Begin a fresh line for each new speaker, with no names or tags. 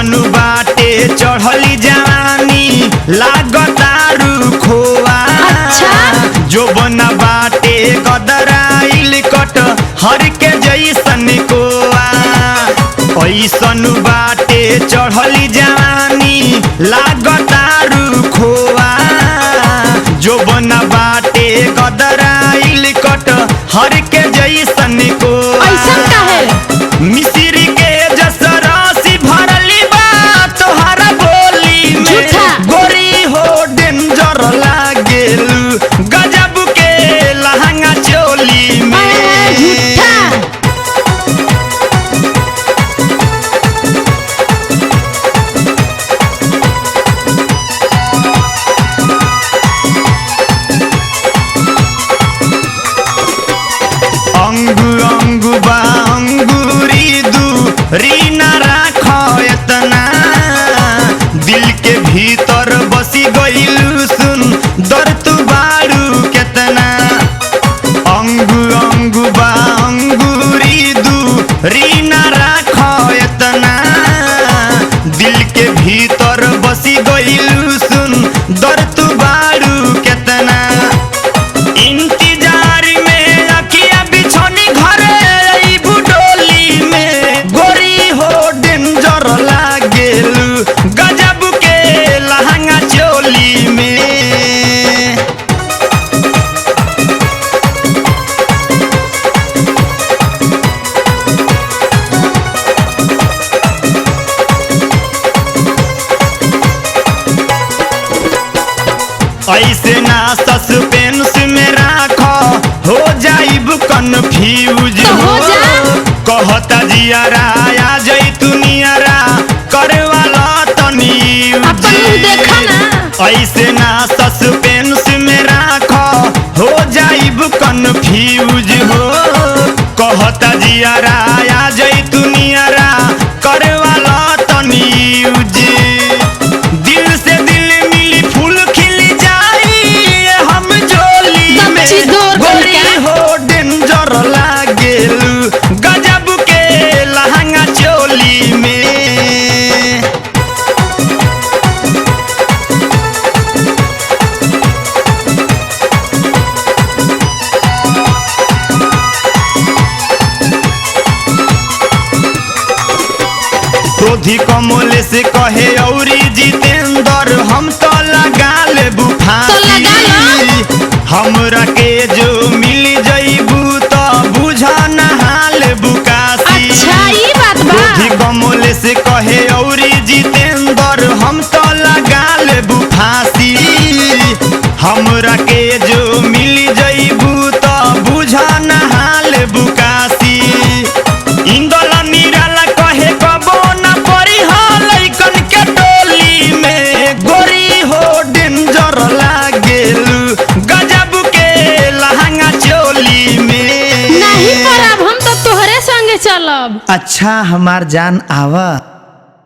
ऐसन बाटे चढ़ली जवानी लागतारू खोआ।
अच्छा।
जो बना बाटे गदराइल कट हर के जैसन कोआ। ऐसन बाटे चढ़ली जवानी लागतारू खोआ। जो बना बाटे गदराइल कट हर के जैसन कोआ।
ऐसन काहे?
मिश्री के जसरासी भरली बा तोहरा बोली में।
झूठा।
गोरी हो डेंजर लागेलू गजब के लहंगा चोली में।
अरे झूठा।
अंगु अंगु बा अंगूरी दू रीना राख एतना। दिल के भीतर बसी गइलू सुन दर तू बारू केतना। अंगु अंगु बा अंगूरी दू रीना राख एतना। दिल के भीतर बसी गइलू सुन दर तू बारू केतना। इंतजार में अखिया बिछौनी घरे अइबू डोली में। गोरी हो डेंजर लागेलू गजब के लहंगा चोली में। ऐसे ना सस्पेंस में राख हो जाइब कन्फ्यूज।
तो हो जा।
कहता जियारा आ जई तू नियारा करवाला तनी।
अपन मुंह देखा ना।
ऐसे ना सस्पेंस में राख हो जाइब कन्फ्यूज हो। कहता जियारा आ जई तू नियारा करवाला तनी। दिल से दिल मिली फूल खिल जाई हम झोली में।
दमची दूर
गोरी
करके।
हो डेंजर लागेलू गजब के लहंगा चोली में। क्रोधी कमल से कहे औरी जितेंद्र हम तो लगा लेबू
तो लगा
फांसी। हमरा के जो मिल जईबू तो बुझा नहा लेबू काशी।
अच्छा ई बात बा।
क्रोधी कमल से कहे औरी जितेंद्र हम तो लगा लेबू फांसी। हमरा के जो मिल जईबू तो बुझा नहा लेबू काशी। इंदल निराला कहे कबो न परी लइकन के टोली में। गोरी हो डेंजर लागेलू गजब के लहंगा चोली में।
नहीं परब हम तो तोहरे संगे चलब।
अच्छा हमार जान आवा।